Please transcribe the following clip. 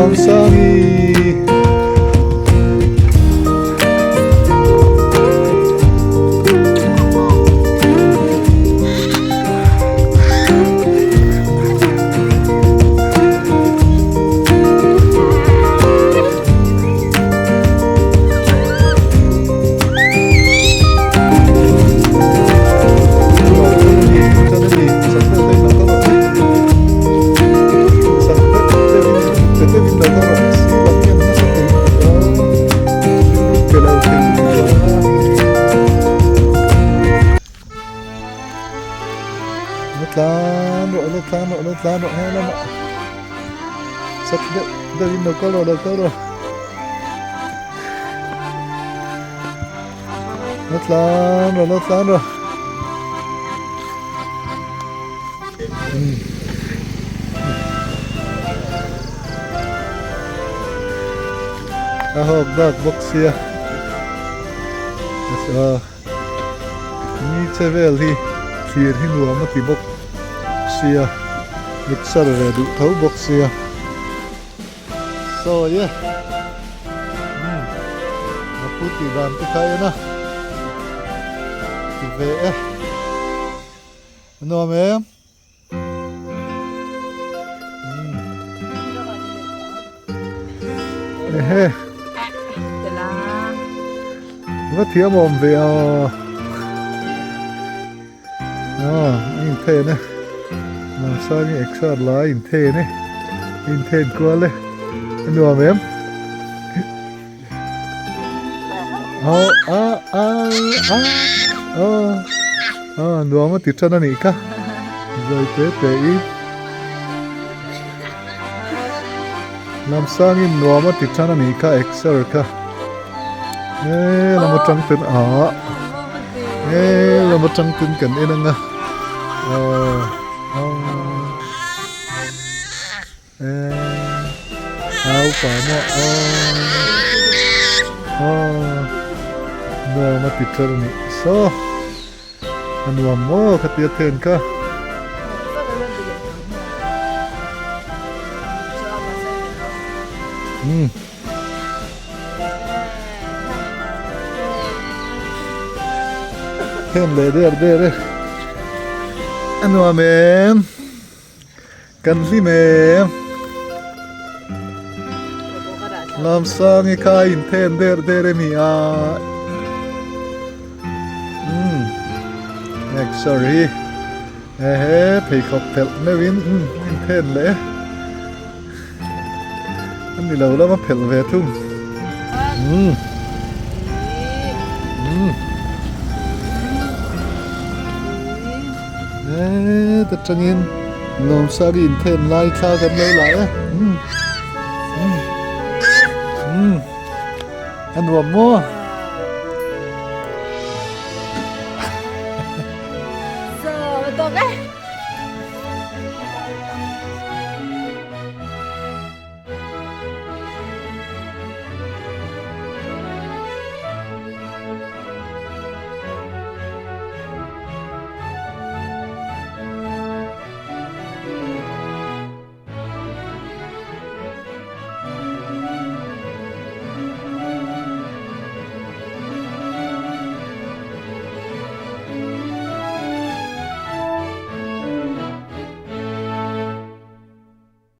Lamsangi. Tlan rawh lo tlan rawh lo tlan rawh he lamah chak deuh deuhin lo kal rawh lo kal rawh. Lo tlan rawh lo tlan rawh. A hawk dak bawk sia. Ni che vel hi thlir hi nuam a ti bawk sia. Mixer ve duh tho bawk sia. Sawi e. Umm a pu tih dan te kha en a. Ti ve e. A nuam em? Umm. Ehe. Va thiam awm ve a. Aw a inthen e Lamsang hi exer la a inthen e a inthen kual e a nuam em aw a a a aw aw nuam a ti tan a nih kha zawi te te i Lamsangin nuam a ti tan a nih kha exer kha he lam atang ten ah he lam atang ten kan en ang a aw aw eh au pa maw aw aw nuam a ti tan a nih saw a nuam maw khatia then kha. Umm. Then leh der der e. A nuam em. Kan hlim em. Lamsangi kha a inthen der der em hi a. Umm. Exer hi. Ehe pheikhawk phelh meuhin umm a inthen leh e. A ni lo lama phelh ve thung. Umm. Umm. Eee ta tangin Lawmsari inthen lai thla kan lo la e. Umm. Umm. Umm. A nuam maw?